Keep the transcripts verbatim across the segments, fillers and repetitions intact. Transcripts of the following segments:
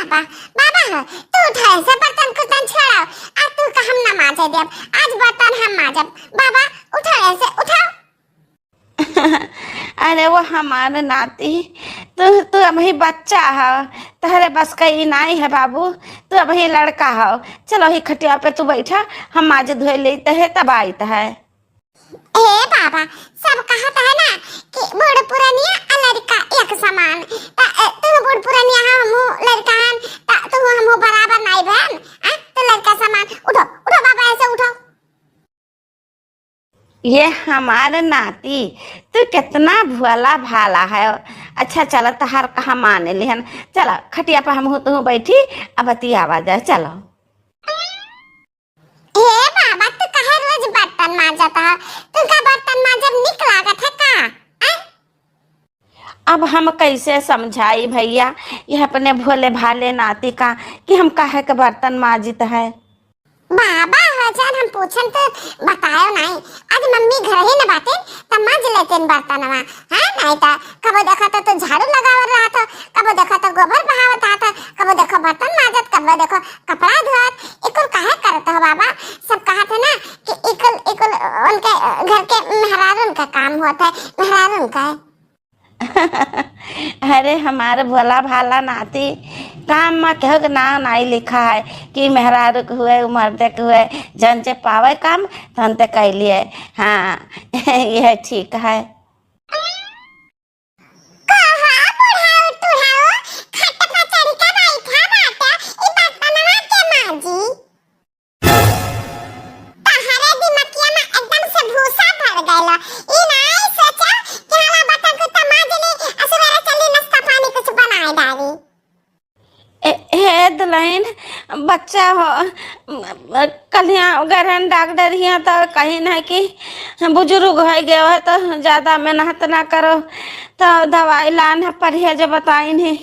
बाबा, बाबा हो, तू उठा ऐसे बर्तन कुर्तन छोड़ाओ, आज तू का हम ना माजे देब, आज बर्तन हम माजब। बाबा, उठा ऐसे, उठाओ। अरे वो हमार नाती, तू, तू अबही बच्चा हो, तहरे बस का ई नाई है बाबू, तू अबही लड़का हो। चलो ही खटिया पे तू बैठा, हम माजे धोए लेते है तब आइत है। हे बाबा, सब कहत है ना कि बूढ़ पुरनिया आ लड़का एक समान। त, अ, तू बूढ़ पुरनिया है, हमहू लड़का हन, त तू हमहू बराबर नाई बहन, आ? तू लड़का समान। उठो, उठो बाबा, ऐसे उठो। ये हमार नाती, तू कितना भोला भाला है। अच्छा चला, तहार कहा माने लिहन। चला खटिया पे हमहू तू बैठी, अब बतियावा जाए, चलो। हे बाबा, तू काहे रोज बर्तन मांजत ह? तुमका बर्तन मांजब निक लागत है का? आय? अब हम कैसे समझाई भैया, ये अपने भोले भाले नाती का कि हम काहे के बर्तन मांजित है। बाबा हो जान, हम पूछन तो बतायो नहीं। आज मम्मी घर ही न बाटे, त मांज लेतेन बर्तनवा, हाँ? नहीं त कबो देखो तो तू झाड़ू लगावत रहत हो, कबो देखो तो गोबर बहावत रहत हो, कबो देखो बर्तन मांजत, कबो देखो कपड़ा धोत। ई कुल काहे करत हो बाबा? सब कहत है ना कि ई कुल, ई कुल उनके घर के मेहरारून का काम होत है, मेहरारून का। अरे हमार भोला भाला नाती, काम मा केहू के नाव नाई लिखा है कि मेहरारू के हुए, मर्दे के हुए, जन जे पावे काम तन ते कैलिए। हाँ, यह ठीक है। कहा बुढ़ऊ टुढ़ऊ, खट पर चढ़ के बैठा बाटे, ई बर्तनवा के मांजी। तहरे दिमकिया में एकदम से भूसा भर गइल। ई नाई सोचा कि हला बर्तन कुर्तन मांज ली, आ सुबेरे चली नाश्ता पानी कुछ बनाए डाली। ए, हे दुल्हन, बच्चा हो, कलिया गरहन डॉक्टर हिया तो कहिन है कि बुजुर्ग हो गयो है तो ज्यादा मेहनत ना करो, तो दवाई लान है परहेज बताइन है,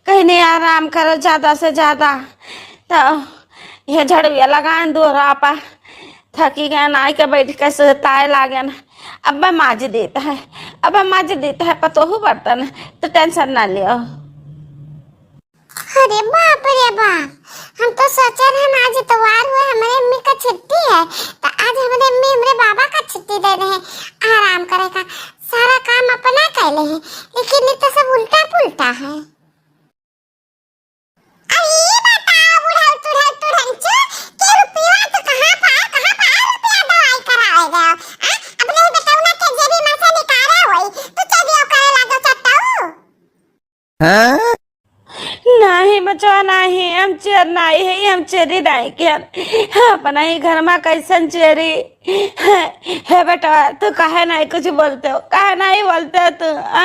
कहिन आराम करो ज्यादा से ज्यादा। तो ये झड़ुआ लगाइन दुअरा पर, थकी गए, नाई के बैठ के सुताए लागेन। अब माज देत है, अब माज देत है पतोहू बर्तन, तो टेंशन ना लियो। अरे बाप रे बाप, हम तो सोचे रहन आज इतवार हुए, हमरे अम्मी का छुट्टी है, तो आज हमरे अम्मी हमरे बाबा का छुट्टी दे रहे आराम करे का। सारा काम अपना कैले हैं, लेकिन ये तो सब उल्टा पुल्टा है। अब ई बताओ बुढ़ऊ टुढ़ऊ टुढ़नचू, के रुपया तो कहाँ पाए, कहाँ पाए रुपया दवाई करावे गयो? आ? अपने ही बेटौना के जेबी में से निकाले होई, तू चोरियो करे लागो चट्टऊ। हाँ? नाही बचवा नाही, हम चोर नाही है, हम चोरी नाही किया। अपना ही घर में कैसन चोरी? हे बेटवा, तू काहे नहीं कुछ बोलते हो, काहे नहीं बोलते हो तू? आ?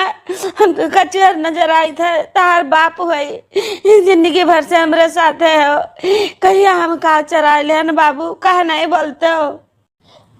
हम तो कचुअर नजर आई थे, तार बाप होई, जिंदगी भर से हमरे साथे हो, कहिया हम का चराए लेन बाबू, काहे नहीं बोलते हो?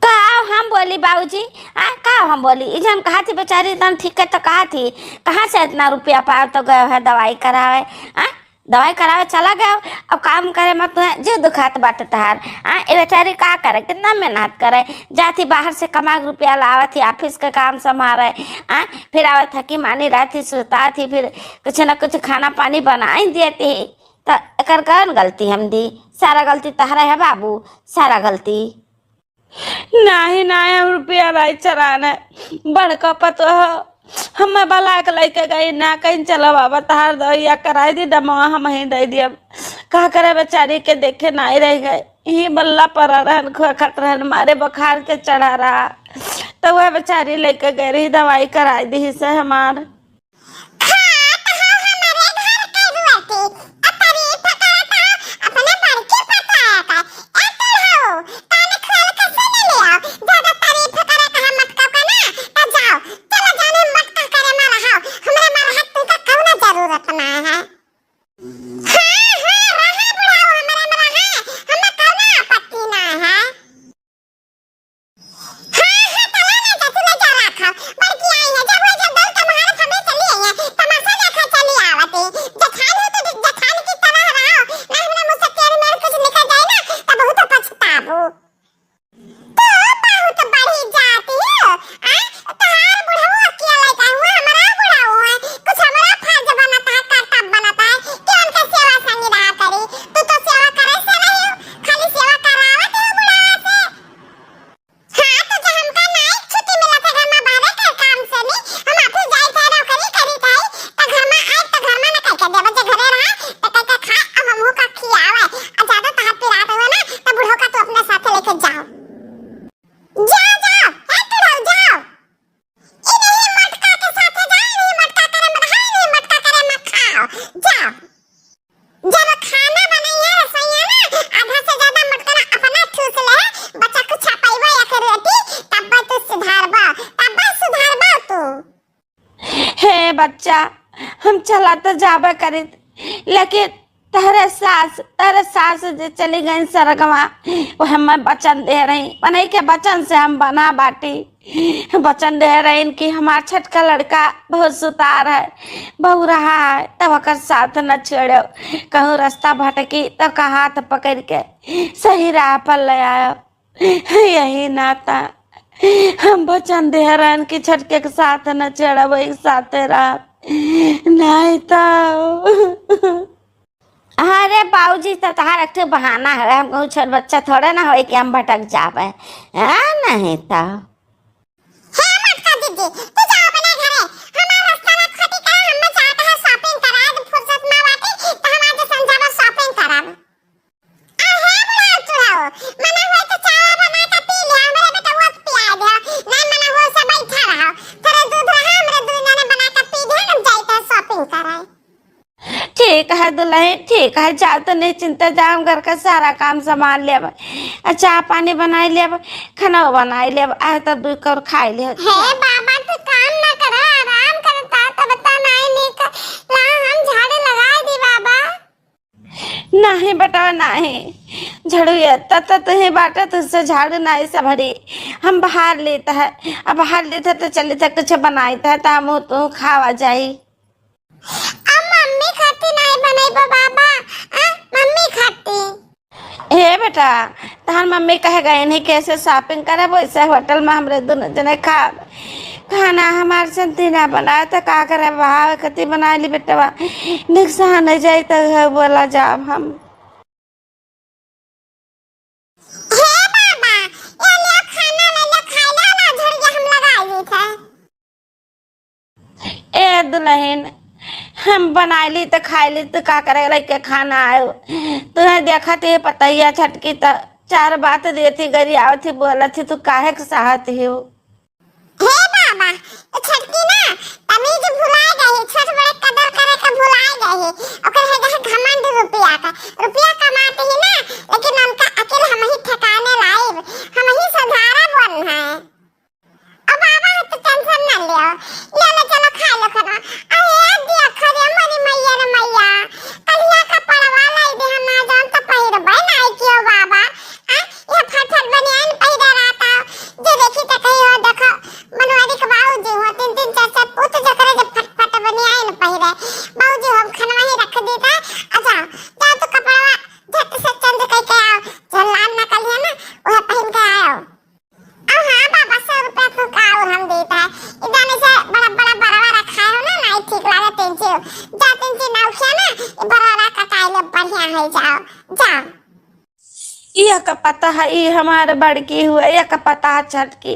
का हम बोली बाबूजी? आ, का हम बोली? ई जन कहा थी बेचारी तन ठीक है तो कहा थी, कहाँ से इतना रुपया पाओ तो गए है दवाई करावे? आ, दवाई करावे चला गया, अब काम करे मत तुहे, जीव दुखात बाटे तहार। आ, ए बेचारी का करे, कितना मेहनत करे, जाती बाहर से कमा के रुपया लावत ही, ऑफिस के काम संभारे, आ, फिर आवत थकी मानी रहती, सुतात ही, फिर कुछ न कुछ खाना पानी बनाई देती ही। त एकर कौन गलती हम दी? सारा गलती तहरा है बाबू, सारा गलती। नाही, नाही, हम रुपया नाही चराने। बड़का पतोह हमें बला के लेके गई ना, कहीं चलो बाबा, तहार दवाइया कराई दी, दमवा हम ही दे दियब। का करे बेचारी के देखे नाही रह गए, यही बल्ला पर रहन, खोखत रहन, मारे बुखार के चढ़ा रहा, तो वह बेचारी लेके गई रही, दवाई कराई दी से हमार। खात हो हमरे घर के रोटी, आ तारीफ करत हो अपने बड़की पतोह का। ए टुढ़ऊ, कान खोल के सुन लियो, ज्यादा तारीफ करे कहा मत कहो ना, त जाओ, चलो जाने मत का करे मरहा, हमरा मरहा तुमका कौनो जरूरत ना है। हाँ, हाँ, रहा बुढ़ऊ, हमरा मरहा, हमरा कौनो आपत्ति ना है। हाँ, हाँ, चला ना, जा, तू ले जा, रखा। बड़की आई है, जब वो जब दौड़ के मारे, हम जब खाना बनइया रसोइया ना, आधा से ज्यादा मोटकना अपना ठूस ले, बच्चा कुछ छपइबो एक रोटी, तब तू सुधारबो, तब सुधारबो तू। हे बच्चा, हम चला तो जाबे करित, लेकिन तहरे सास, तहरे सास जे चली गई सरगवा, वो हमें वचन दे रही, मनई के वचन से हम बना बाटी। वचन दे रही कि हमार छटका लड़का बहुत सुतार है, बहु रहा है, तब ओकर साथ न छेड़ो, कहूँ रास्ता भटकी तब का हाथ पकड़ के सही राह पर ले आयो। यही नाता हम वचन दे रहन कि छटके के साथ न छेड़ब, एक साथे रहब, नहीं तो। अरे बाबूजी, तो तहार एक ठे बहाना है, हम कहूँ छोट बच्चा थोड़े ना होई कि हम भटक जाबे, हाँ, नहीं तो। हे मोटका दीदी, तू जा अपने घरे, हमार रास्ता मत खोटी करे, हमें जात है shopping कराए, फुर्सत ना बाटे, तो हम आज संझा में shopping करब। आ हे बुढ़ाऊ चुढ़ाऊ, मना होई तो चाय बना के पी ले, हमरे बेटवा के पिया दे, नहीं मना होई से बैठा रहो, तेरे दूध रहा, हमरे दूध जाने बना के पी दे, हम जाई तो shopping कराए। ठीक है दुल्हन, ठीक है, जा तो निश्चिंत जा, हम घर का सारा काम संभाल लेब, आ चाह पानी बनाई लेब, खाना बनाई लेब, आ तब दू कौर खाई लेब। हे बाबा, तू काम ना करा, आराम करता, तब बता नाई निक ला, हम झाड़ू लगाई दी बाबा। नहीं बेटा, नहीं, झाड़ू ये त, त तुही बाटे, तुझसे झाड़ू नहीं संभरी, हम बाहर लेत है, अब बाहर लेत है तो चली त कुछ बनाइत है, त हम तू खावा जाई। अब मम्मी खाती नहीं बनइबो बाबा, आ, मम्मी खाती। हे बेटा, तहार मम्मी कहे गए नहीं कैसे shopping करब, वैसे होटल में हमरे दोनों जने खाब। खाना हमार संती ना बनाए तो का करे, भाव कति बना ली बेटवा, नुकसान हो जाए तो है बोला जाब हम। हे बाबा, ये लियो खाना ले लो, खाई लो ना, झड़िया हम लगाई दी थे। ए दुल्हन, हम बनाइली त खाइली, तू का करे लइके खाना आयो? तुहे देखत ही पतहिया छटकी त चार बात देत ही, गरियावत ही, बोलत ही, तू काहे के सहत ही हो? हे बाबा, ए छटकी ना, तमीज भुलाए गई, छोट बड़े कदर करे के भुलाए गई। ओकर है जहाँ घमंड रुपया का, रुपया कमाते ही ना, लेकिन उनका अकेल हम ही ठिकाने लाइब, हम ही सुधारा बन है। अब बाबा है तो tension ना लियो। ले ले चलो खा लो खाना। अरे दिया खा रे मोरी मैया रे मैया। कलिया का पड़वा लाई दे हम ना जान तो पहिरबे नाई कियो बाबा। आ, ये फट फट बनियान पहिरे रहता। जे देखी तो कही हो देखो, मनवारी के बाबूजी हो, तीन तीन चार चार पूत जकरे जे फट फट बनियान पहिरे। बाबूजी हो, हम खनवा ही रख दी था। अच्छा, जाओ तो कपड़वा झट से change करके आओ। जौन लाल नकल है ना, वह पहन के आओ। अब हाँ बाबा, सौ रुपया तू का और हम देत है। इदाने से बड़ा, बड़ा बरवा रखा है ना, नाई ठीक लागे तेंची। जा तेंची नाव खिया ना, ये बरवा कटाई ले बढ़िया है, जाओ, जाओ। ये का पता है, ये हमारे बड़की हुए, ये का पता है छटकी।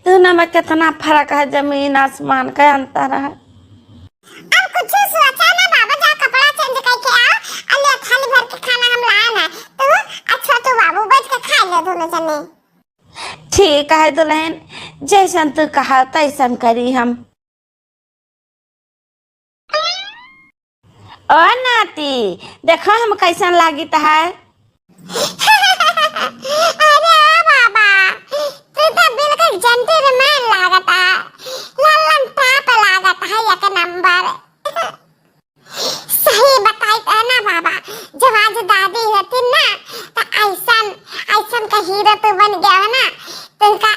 दोनों में कितना फर्क है, जमीन आसमान का अंतर है। अब कुछ सोचा ना बाबा, जा कपड़ा change करके आओ, और ले थाली भर के खाना हम लाए ना। तू और छोटू बाबू बैठ के खा लो दोनों जने। ठीक है दुल्हन, जैसन तू कहा तैसन करी हम। ओ नाती, देखो हम कैसन लागित है। अरे बाबा, तू तो बिल्कुल gentleman लागत है, लल्लन टाप लागत है, एक नंबर। सही बताई तो ना बाबा, जब आज दादी होती ना, तो ऐसन, ऐसन का हीरो तू बन गया हो ना, तुमका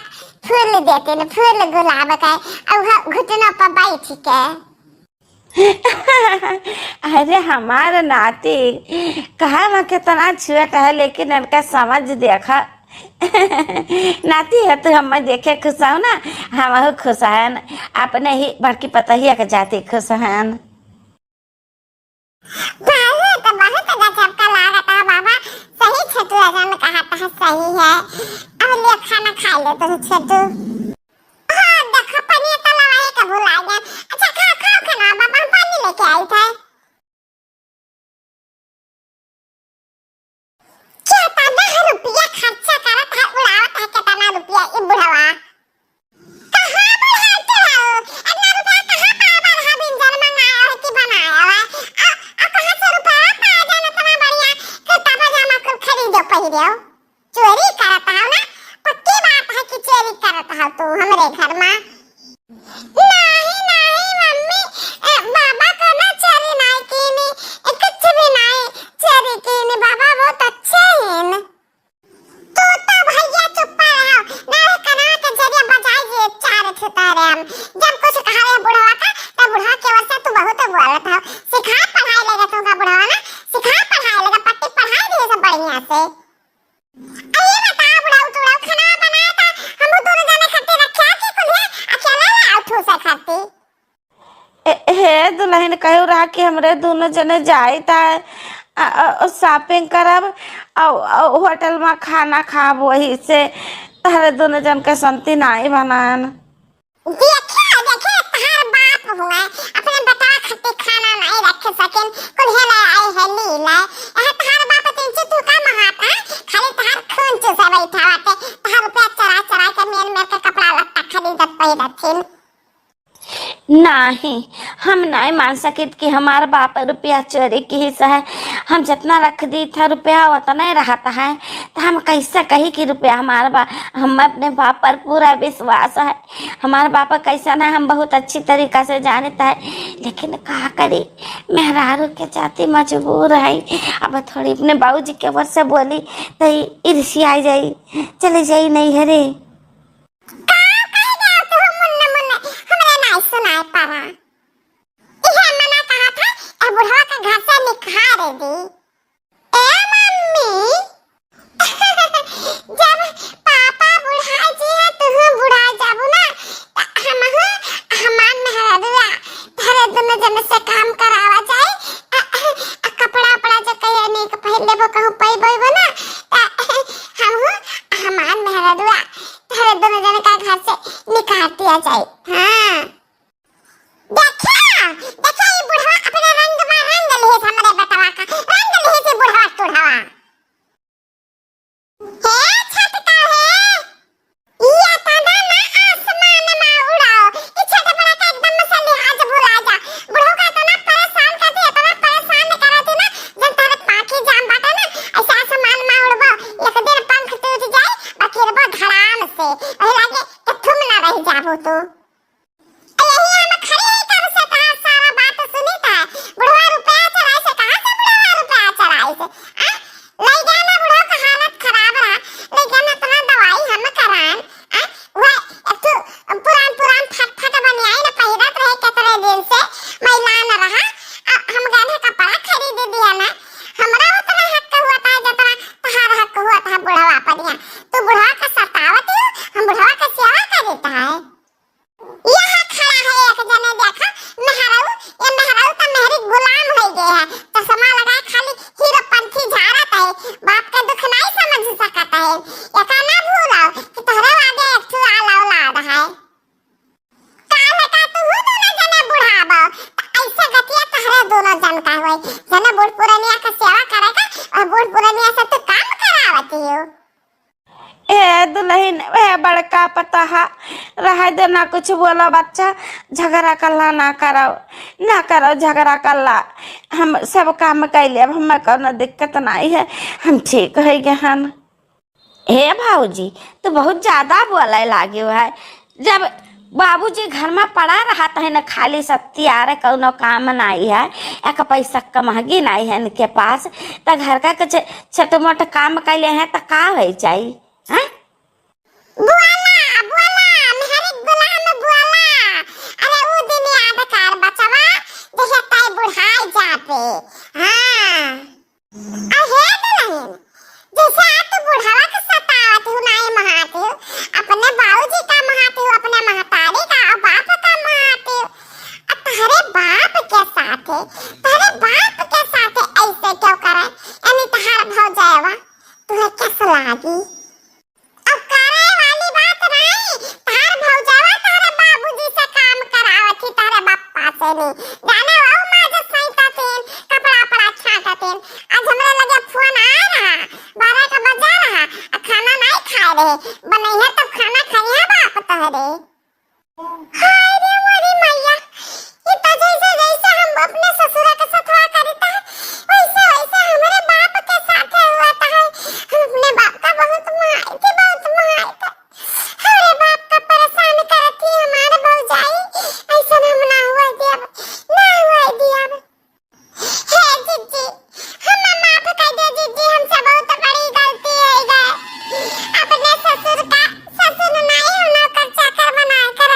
फूल देते न, फूल गुलाब का, और वो घुटनों पर बैठ के। अरे हमार नाती, कहा मैं कितना छोट है, लेकिन इनका समझ देखा। नाती है तो हम देखे खुश हो ना, हम खुश हैं, अपने ही बड़की पतहिया के जाते खुश हैं। भाई, ये तो बहुत गजब का लागत है बाबा। सही छोटू अजन कहत है, सही है। अब ले खाना खा ले तुम छोटू। हाँ, देखो पनिया तो लवाए के भुला गया। अच्छा, खाओ, खाओ खाना बाबा, हम पानी लेके आई थे। कितना रुपया खर्चा करत है, उड़ावत है कितना रुपया ई बुढ़वा। कहाँ बुढ़ाते हो? इतना रुपया कहाँ पावल है, बिंजर मंगाया है कि बनाया है? आ, आ कहाँ से कही देव, चोरी करत हौ ना? पक्की बात है कि चोरी करत हौ तू हमरे घर मा। नहीं, नहीं मम्मी, ए, बाबा कौनो चोरी नहीं कीनी, ए, कुछ भी नहीं चोरी कीनी, बाबा बहुत अच्छे हैं। तू तो भैया चुप्पा रहो, ना रे कनवा के जरिया बजाई दिए चार ठे तोरे हम। जब कुछ कहा रहे बुढ़वा का, तब बुढ़वा के ओर से तू बहुत बोलत हो। सिखा पढ़ाई लेगा तुमका बुढ़वा ना, सिखा पढ़ाई लेगा, पट्टी पढ़ाई दिए सब बढ़िया से। अरे बताओ बुढ़ऊ, तू लोग खाना बनाया था, हम दोनों जने खातिर रखा के कुल्हे अकेला ले आओ ठूसे खातिर। ए, हे दुलहिन, कहू रहा कि हमरे दुनो जने जाइत है, आ, आ, shopping करब, आ, आ, होटल मा खाना खाब, वही से तहरे दुनो जन के संती नाई बनान। देखिए, देखिए, तहार बाप हुए, अपने बेटवा खातिर खाना नाई रख सकेन, कुल्हे ले आए है, ली ले। यह तहार बाप तिनची तू का महाता, खाली तहार खून चूसे बैठा बाटे, तहार रुपया चरा चरा के मेर मेर के कपड़ा लत्ता खरीदत पहिरथिन। नाही, हम नाही मान सकित कि हमार बाप रुपया चोरी किहिस है। हम जितना रख दी था रुपया, उतना ही रहता है, तो हम कैसे कही कि रुपया हमार बा? हम अपने बाप पर पूरा विश्वास है। हमार बाप कैसन है, हम बहुत अच्छी तरीका से जानत है, लेकिन का करी, मेहरारू के जाति मजबूर है। अब थोड़ी अपने बाबूजी के ओर से बोली, तो ईर्ष्या आ जाई, चली जाई नैहरे। का कह गया तू मुन्ने मुन्ने, हमरा नाई सुनाई पड़ा। इहे मना कहा था, ए बुढ़वा के घर से निकाल दी। ए मम्मी, जब पापा बुढ़ा जी है, तू बुढ़ा जाबू ना, त हमहू हमार मेहररुआ, तहरे दुनो जने से काम करावा जाए, आ, आ, आ कपड़ा उपड़ा जो कहिए नहीं के पहन लेबो, कहूँ पैबो ना, त हमहू हमार मेहररुआ, तहरे दुनो जने का घर से निकाल दिया जाए। हाँ। देखा, देखा, ई बुढ़वा अपने रंग मा रंग लिहिस हमरे बेटवा का, रंग लिहिस ई बुढ़वा टुढ़वा। हे छटका हे, ई अतना ना आसमान मा उड़ाओ, ई छोटे बड़ा का एकदम से लिहाज भुला जा। बुढ़ऊ का अतना परेशान करती, अतना परेशान करती ना, जब तारे पाखी जाम बाटे ना, ऐसे आसमान मा उड़बो, एक दिन पंख टूट जाए, बाकी उड़बो धड़ाम से, वही लागे कि तुम ना रह जाबो तू। यही हम खड़ी है, कब से तहार सारा बात सुनी था। बुढ़वा रुपया चोराई से, कहाँ से बुढ़वा रुपया चोराई से? आ? ले गया ना बुढ़वा का हालत खराब रहा, ले गया ना इतना दवाई हम करान। आ? वह एक ठो पुरान पुरान फट फट बनियाई ना पहिरत रहे कितने दिन से, मैला न रहा। आ, हम गए हैं कपड़ा खरीद दिया ना, हमरा उतना हक हुआ था जितना तहार हक हुआ था बुढ़वा पर। यहाँ तू बुढ़वा का सतावत हो, हम बुढ़वा का सेवा करीत है। यहाँ खड़ा है एक जने, देखा, मेहरारू, ये मेहरारू तो मेहरी गुलाम हो गए है, चश्मा लगाए खाली हीरोपंथी झाड़त है, बाप के दुख नहीं समझ सकत है। एका ना भूलो कि तोहरे आगे एक ठो आला औलाद है। काल का तू दोनों जने बुढ़ाबो, त ऐसे गतिया तोहरे दोनों जन का होई। जने बूढ़ पुरनिया का सेवा करेगा और बूढ़ पुरनिया से तू काम करावती हो। ए दुलहिन, ए बड़का पतोहा, रहे दे, ना कुछ बोलो बच्चा, झगड़ा कल्ला ना करो, ना करो झगड़ा कल्ला। हम सब काम कैले, अब हमें कौनो दिक्कत नाई है, हम ठीक होइ गए हन। हे भौजी, तू बहुत ज्यादा बोले लागे है। जब बाबूजी घर मा पड़ा रहत है न, खाली सत्तियार, कौनो काम नाई है, एक पैसा क महगी नाई है इनके पास, त घर का कुछ छोट मोट काम कैले हैं त का होइ जाई, हैं? बोला, बोला, मेहरी गुलाम बोला। अरे उ दिन याद कर बचवा, जहिया ताई बुढ़ाई जाबे। हाँ। अहे दुलहिन, जैसे आज तू बुढ़वा के सतावत हूँ, नाई महात हूँ, अपने बाबूजी का महात हूँ, अपने महतारी का और बाप का महात हूँ। आ तहरे बाप के साथ है, तहरे बाप के साथ है, ऐसे क्यों करे? यानी तहार भौजाइवा तुहे कैसे लागी? अब करे वाली बात नहीं, तार भौजावा तारे बाबूजी से काम करावत ही, तारे बापा से नहीं। जाने वो माज सैता तीन, कपड़ा पड़ा छाटा तीन। आज हमरे लगे फोन आए रहा, बारह का बजा रहा, आ खाना नहीं खाए रहे। बनैया तब खाना खाइए बाप तोहरे। हाँ,